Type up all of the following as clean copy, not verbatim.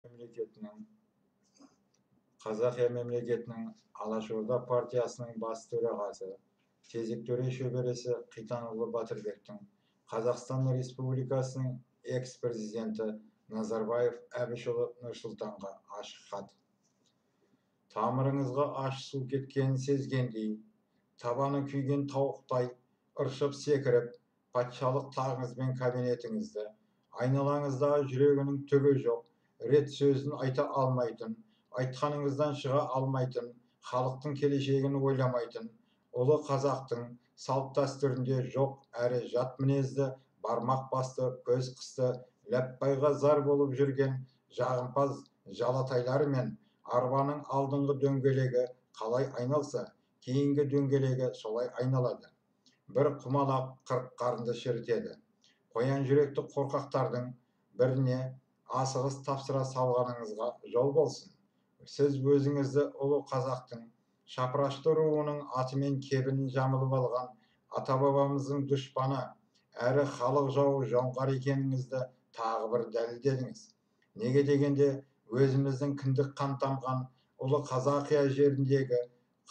Мемлекетінің Қазақия мемлекетінің Алашорда партиясының бас төрағасы, Тезек төре шөбересі Қитанұлы Батырбектің Қазақстан Республикасының экс-президенті Назарбаев Әбішұлы Нұрсұлтанға ашық хат. Тамырыңызға ащы су кеткенін сезгендей, табаны күйген тауықтай ыршып секіріп, патшалық тағыңыз бен кабинетіңізді, айналаңыздағы жүрегінің түгі жоқ, рет сөзін айта алмайтын, айтқаныңыздан шыға алмайтын, халықтың келешегін ойламайтын, ұлы қазақтың салт дәстүрінде жоқ әрі жат мінезді, бармақ басты, көз қысты, ләппайға зар болып жүрген жағымпаз жалатайлары мен арбаның алдыңғы дөңгелегі қалай айналса, кейінгі дөңгелегі солай айналады. Бір құмалақ 40 қарынды шірітеді. Қоян жүректі қорқақтардың біріне асығыс тапсыра салғаныңызға жол болсын. Сіз өзіңізді ұлы қазақтың шапырашты руының атымен кебінін жамылып алған ата-бабамыздың дұшпаны, әрі халық жауы жоңғар екеніңізді тағы бір дәлелдедіңіз. Неге дегенде, өзіміздің кіндік қан тамған ұлы Қазақия жеріндегі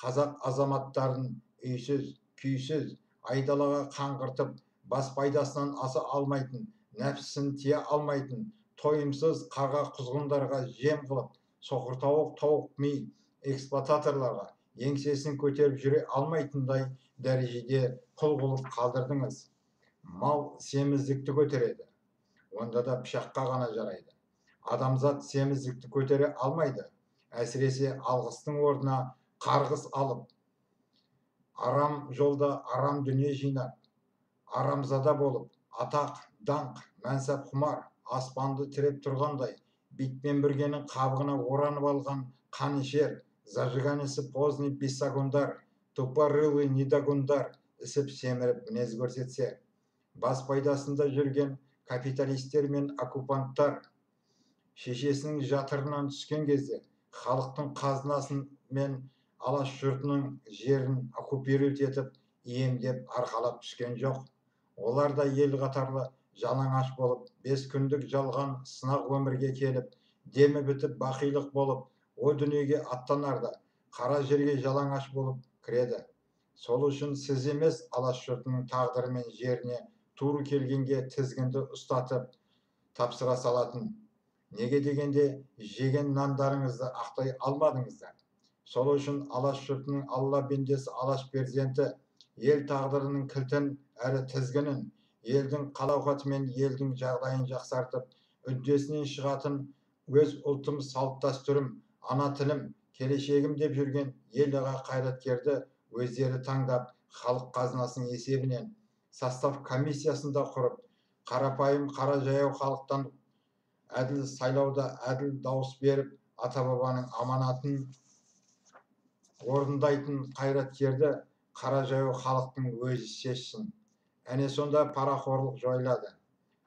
қазақ азаматтарын үйсіз, күйсіз, айдалаға қаңғыртып, бас пайдасынан аса алмайтын, нәпсісін тия алмайтын, тойымсыз қарға құзғындарға жем қылып, соқыр тауық, тауық ми эксплуататорларға еңсесін көтеріп жүре алмайтындай дәрежеде құл қылып қалдырдыңыз. Мал семіздікті көтереді, онда да пышаққа ғана жарайды. Адамзат семіздікті көтере алмайды, әсіресе алғыстың орнына қарғыс алып, арам жолда арам дүние жинап, арамзада болып, атақ, даңқ, мәнсап құмар, аспанды тіреп тұрғандай, битпен бүргенің қабығына оранып алған қанішер, зажиганесі поздний бесогондар, тупорылый недогондар ісіп семіріп мінез көрсетсе, бас пайдасында жүрген капиталистер мен оккупанттар шешесінің жатырынан түскен кезде халықтың қазынасын мен алаш жұртының жерін оккупировать етіп, иемдеп арқалап түскен жоқ. Олар да ел қатарлы жалаңаш болып, 5 күндік жалған сынақ өмірге келіп, демі бітіп бақилық болып, о дүниеге аттанарда қара жерге жалаңаш болып кіреді. Сол үшін сіз емес, алаш жұртының тағдыры мен жеріне тура келгенге тізгінді ұстатып тапсыра салатын. Неге дегенде, жеген нандарыңызды ақтай алмадыңыздар. Сол үшін алаш жұртының алла бендесі, алаш перзенті ел тағдырының кілтін әрі тізгінін, елдің қал-ауқаты мен елдің жағдайын жақсартып, үддесінен шығатын өз ұлтым, салт дәстүрім, ана тілім, келешегім деп жүрген ел аға қайраткерді өздері таңдап, халық қазынасының есебінен состав комиссиясында құрып, қарапайым қара жаяу халықтан әділ сайлауда әділ дауыс беріп, ата-бабаның аманатын орындайтын қайраткерді қара жаяу халықтың өзі шешсін. Әне сонда парақорлық жойылады.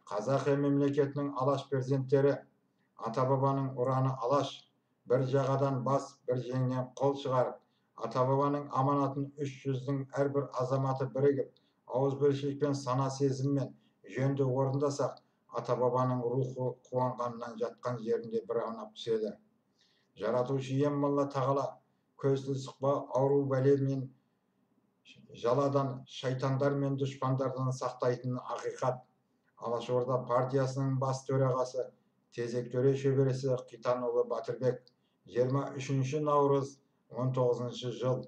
Қазақия мемлекетінің алаш перзенттері, ата-бабаның ұраны алаш, бір жағадан бас, бір жеңнен қол шығарып, ата-бабаның аманатын 300-дің әрбір азаматы бірігіп, ауызбіршілікпен, сана сезіммен жөнді орындасақ, ата-бабаның рухы қуанғаннан жатқан жерінде бір аунап түседі. Жаратушы ием Алла тағала көзді сұқпа ауру бәле мен жаладан, шайтандар мен дұшпандардан сақтайтын ақиқат. Алашорда партиясының бас төрағасы, Тезек төре шөбересі Қитанұлы Батырбек, 23 наурыз 19 жыл.